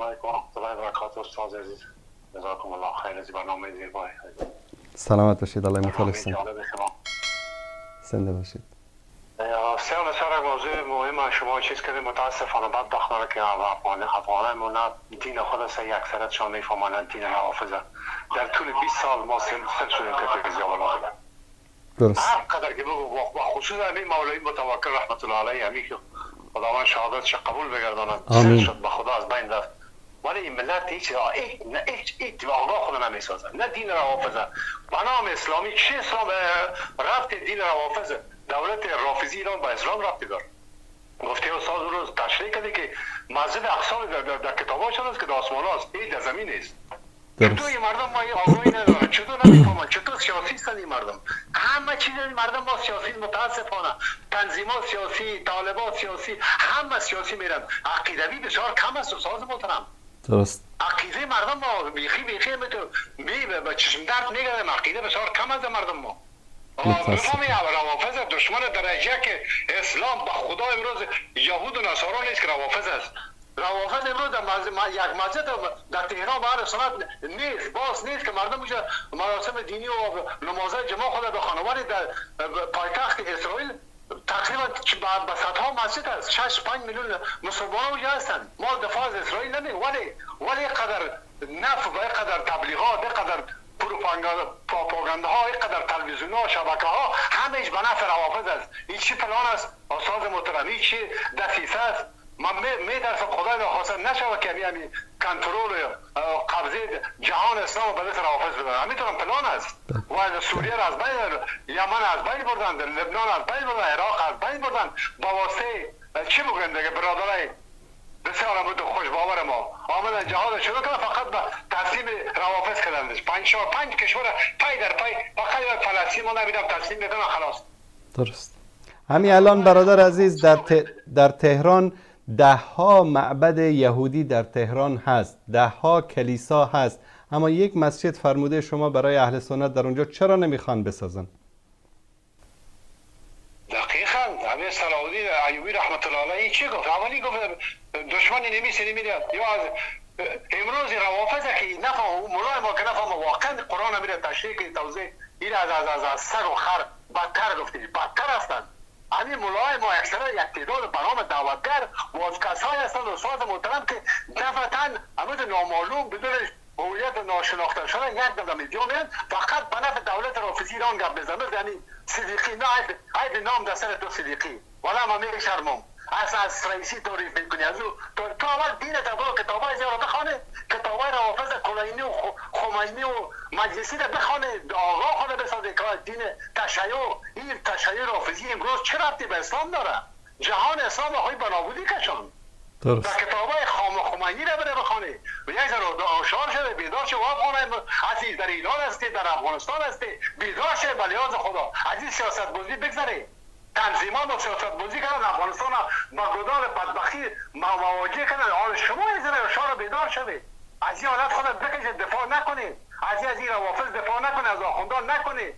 السلام علیکم و رحمت الله و برکاته. استاد عزیز، جزاکم الله خیر از برنامه زیبای. سلامت باشید، الله متعال. زنده باشید. بسیار بسیار موضوع مهم شما چیز کردید. متاسفانه بدبختانه که افغانای ما نه دین خود صحیح اکثریتشان میفهمند، دین روافض. در طول 20 سال ما سل شدیم که تلویزیون. درست. هر قدر که بگو و خصوصا همین مولوی متوکل رحمت الله علیه، همین که خداوند شهادتش قبول بگرداند، سل شد به خدا از بین رفت. ولی این ملت هیچ هیچ آگاه خود نمیسازه، نه دین روافضه به نام اسلامی. چه اسلام رفت دین روافضه؟ دولت رافضی ایران با اسلام ربطی داره. گفته استاد روز تشریح کرده که مسجد اقصی در کتاباشون است که در آسمان است، این در زمین است. چطور این مردم ما آگاهی ندارن؟ چطور نمیفهمن؟ چطور سیاسی هستند این مردم؟ همه چیز این مردم ما سیاسی، متاسفانه تنظیمات سیاسی، طالبان سیاسی، همه سیاسی میرن. عقیدوی بسیار کم است استاد محترم. درست. عقیده مردم ما بیخی بیخی می به چشم درد میگردم. عقیده بسیار کم است مردم ما. بفهمی روافض دشمن درجه که اسلام به خدا امروز یهود و نصارا نیست که روافض است. روافض امروز در یک مسجد در تهران به هر سنت نیست، باز نیست که مردم اونجا مراسم دینی و نماز جمعه خود بخوانند. ولی در پایتخت اسرائیل تقریبا به صدها مسجد است، 6-5 میلیون مسلمان اونجا هستند. ما دفاع از اسرائیل نمی، ولی قدر نف و قدر تبلیغات، قدر پروپاگاندا ها، اینقدر تلویزیون ها، شبکه ها، همهش به نفع روافض است. این چی پلان است استاد محترم؟ این چی دسیسه است؟ من می‌ترسم خدای ناخواسته نشود که همین کنترل قبضه جهان اسلام به دست روافض بدن. همینطور پلان است. و سوریه را از بین، یمن از بین بردن، لبنان از بین بردن، عراق از بین بردن با واسطه چی بگم دیگه برادرای بسیار بود خوش باور ما آمدن جهاد شروع کردن، فقط به تسلیم روافض کردندش. 5 کشور پای در پای، فقط فلسطین ما نمیدم تسلیم میکنن خلاص. درست. همین الان برادر عزیز در تهران ده ها معبد یهودی در تهران هست، ده ها کلیسا هست، اما یک مسجد فرموده شما برای اهل سنت در اونجا چرا نمیخوان بسازن؟ دقیقاً همین صلاح الدین ایوبی رحمت الله علیه چی گفت؟ اولی گفت دشمن نمیسه نمیره. یا از امروز روافض که نفهم مولای ما که نفهم واقعا قرآن میره تشریح که توضیح این از از از, از سگ و خر بدتر گفتی، بدتر هستند. همین مولای ما اکثرا یک تعداد برام دعوتگر و از کسایی هستند استاد محترم که دفعتاً همون نامعلوم بدون هویت ناشناخته شده یک دفعه میدیا میان فقط به نفع دولت رافضی ایران گپ میزنه. یعنی صدیقی نه عیب نام در سر تو صدیقی، ولی ما میشرمم از رئیسی تعریف میکنی. از او تو اول دین تا کتابای زیاد بخوانه، کتابای روافض کلینی و خمینی و مجلسی را بخوانه، آقا خود بسازه که دین تشیع، این تشیع رافضی امروز چه ربطی به اسلام داره؟ جهان اسلام خواهی به نابودی کشان. درست. در کتابای خمینی را بره بخوانه و یک ذره آشار شده بیدار شه. افغان عزیز در ایران هستی، در افغانستان هستی، بیدار شه به لحاظ خدا. از این سیاست بازی بگذره. تنظیمات و سیاست بازی کردن افغانستان با گدال بدبختی مواجه کردن. حال شما از این اشاره بیدار شوید، از این حالت خودت بکشید، دفاع نکنید، از این روافض دفاع نکنید، از آخوندان نکنید،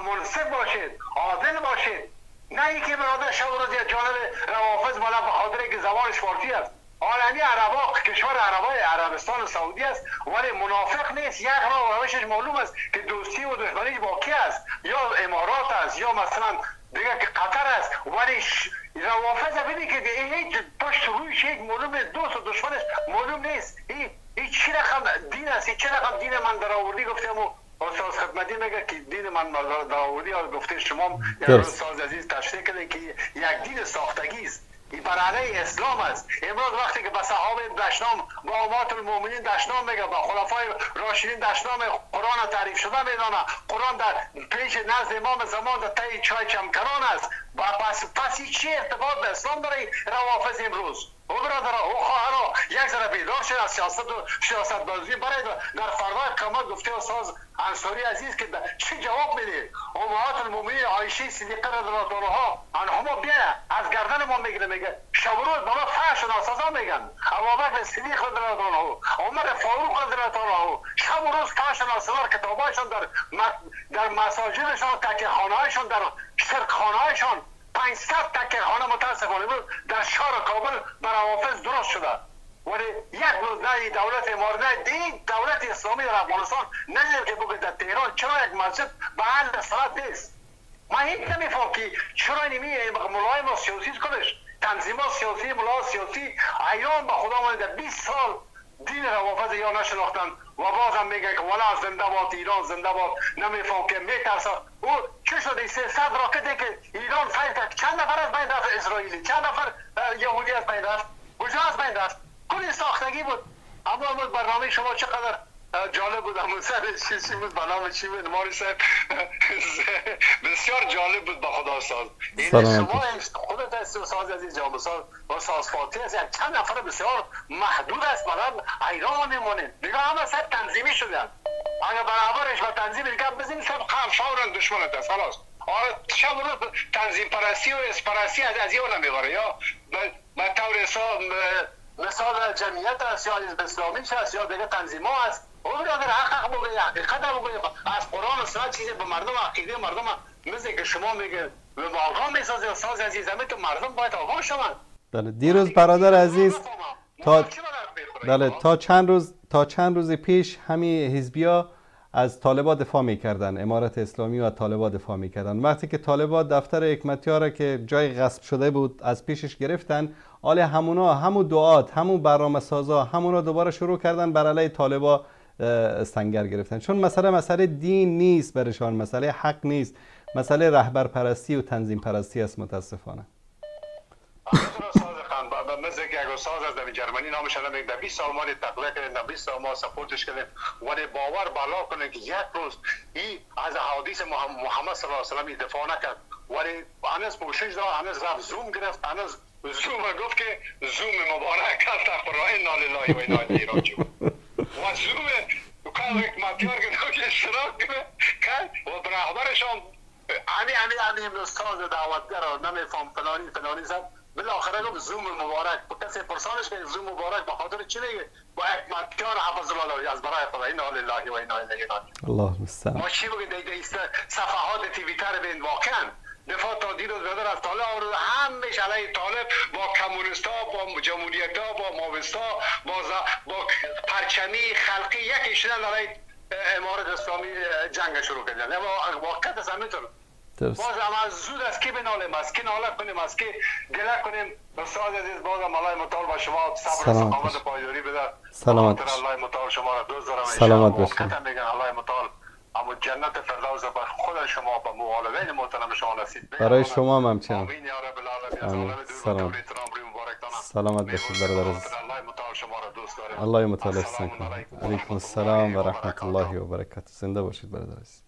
منصف باشید، عادل باشید. نه اینکه برادر شب روز یک جانب روافض بالا به خاطر اینکه زبانش فارسی است. عالمی عربا کشور عربای عربستان و سعودی است، ولی منافق نیست. یک راه روشش معلوم است که دوستی و دشمنیش با کی است، یا امارات است یا مثلا دیگه که قطر است. ولی روافض ببینید که هیچ پشت رویش هیچ معلوم دوست و دشمنش معلوم نیست. این چی رقم دین است؟ این چه رقم دین من در آوردی؟ گفتم و استاد خدمتی میگه که دین من در آوردی. گفته شما استاد عزیز تشریح کرده که یک دین ساختگی است، این بر علیه اسلام است. امروز وقتی که به صحابه دشنام، با امهات المؤمنین دشنام میگه، با خلفای راشدین دشنام، قرآن تعریف شده میدانه، قرآن در پیش نزد امام زمان در تای چای چمکران است. پس این چه ارتباط به اسلام داره روافض امروز؟ او برادرها او خواهرها یک ذره بیدار شد از سیاست و سیاست بازی برای در فردای قیامت. گفته استاد انصاری عزیز که چه جواب میده؟ امهات المؤمنین عایشه صدیقه رضی الله عنها عنهما بیا از گردن ما میگیره، میگه شب و روز بالا فحش و ناسزا میگن. ابوبکر صدیق رضی الله عنه، عمر فاروق رضی الله عنه، شب و روز فحش و ناسزا کتابایشان در مساجدشان، تکیه خانه‌هایشان، در شرک خانه‌هایشان 500 تکیه خانه متاسفانه در شهر کابل بر روافض درست شده. ولی یک روز نه دولت امارت، نه دولت اسلامی در افغانستان ندیدم که بگه در تهران چرا یک مسجد به حل صلات نیست. من هیچ نمیفهم که چرا اینمی ملای ما سیاسی کلش تنظیمات سیاسی، ملا سیاسی ایام به خدا من در 20 سال دین روافض یا نشناختن و بازم میگن که والا زنده باد ایران زنده باد. نمیفهم که میترسه او چه شده 300 راکتی که ایران فیر کرد چند نفر از بین رفت؟ اسرائیلی چند نفر یهودی از بین رفت؟ کجا از بین رفت؟ کلی ساختگی بود. اما برنامه شما چقدر جالب بود. همون سر چی بود برنامه چی بود ماری صاحب؟ بسیار جالب بود با خدا ساز. این شما خودت هستی و ساز از این ساز و ساز فاتی هست، چند نفر بسیار محدود است برای ایران میمونیم دیگه، همه سر تنظیمی شدن. اگر برابرش و تنظیم دیگه بزنیم سر فورا دشمنت است خلاص. آره شب روز تنظیم پرستی و اسپرستی از یه نمیبره یا به طور حساب مثال جمعیت است یا حزب اسلامی است یا دیگه تنظیم ها است. او برادر حق بگوی، حقیقت بگوی، از قرآن و سنت چیزی به مردم عقیده مردم مثل که شما میگه به آگاه میسازی و ساز عزیز همه تو مردم باید آگاه شوند. بله دیروز برادر عزیز تا بله تا چند روز پیش همین حزبیا از طالبا دفاع میکردن، امارت اسلامی و طالبا دفاع میکردن. وقتی که طالبا دفتر حکمتیار را که جای غصب شده بود از پیشش گرفتن، آل همونا همون دعات همون برنامه سازا همونا دوباره شروع کردن بر علیه طالبا سنگر گرفتن. چون مسئله دین نیست برشان، مسئله حق نیست، مسئله رهبر پرستی و تنظیم پرستی است متاسفانه. مثل که یک ساز از در جرمنی نامش الان در 20 سال ما تقویت کردیم، در 20 سال ما سپورتش کردیم، ولی باور بالا کنید که یک روز این از احادیث محمد صلی الله علیه و آله دفاع نکرد، ولی هنوز پوشش داد، هنوز رفت زوم گرفت، هنوز زوم گفت که زوم مبارک است، انا لله و انا الیه راجعون. و زوم کار حکمتیار که اشتراک کرد و رهبرش هم همین استاد دعوتگر نمیفهم فلانی فلانی زد، بالاخره گفت زوم مبارک. با کسی پرسانش که زوم مبارک به خاطر چی میگه؟ با حکمتیار حفظ الله از برای خدا انا لله و انا الیه راجعون. الله المستعان. ما چی بگیم؟ صفحات توییتر بین واقعا دفاع تا دیروز بدر از طالب آورد، همش علیه طالب با کمونیستا با جمهوریتا با ماویستا با پرچمی خلقی یکی شدن علیه امارت اسلامی جنگ شروع کردن. واقعا از همینطور باز هم از زود از کی بنالیم، از کی ناله کنیم، از کی گله کنیم. استاد عزیز باز هم الله متعال با شما صبر و استقامت پایداری بده. سلامت. الله متعال شما را دوست دارم. سلامت باشید. میگن الله متعال اما جنت فردوس بر خود شما با والدین محترم شما نصیب بده. برای شما هم همچنین. آمین یا رب العالمین. سلام. سلامت باشید برادر عزیز. الله متعال شما را دوست دارم. الله متعال حفظ کنه. علیکم السلام و رحمت الله و برکاته. زنده باشید برادر عزیز.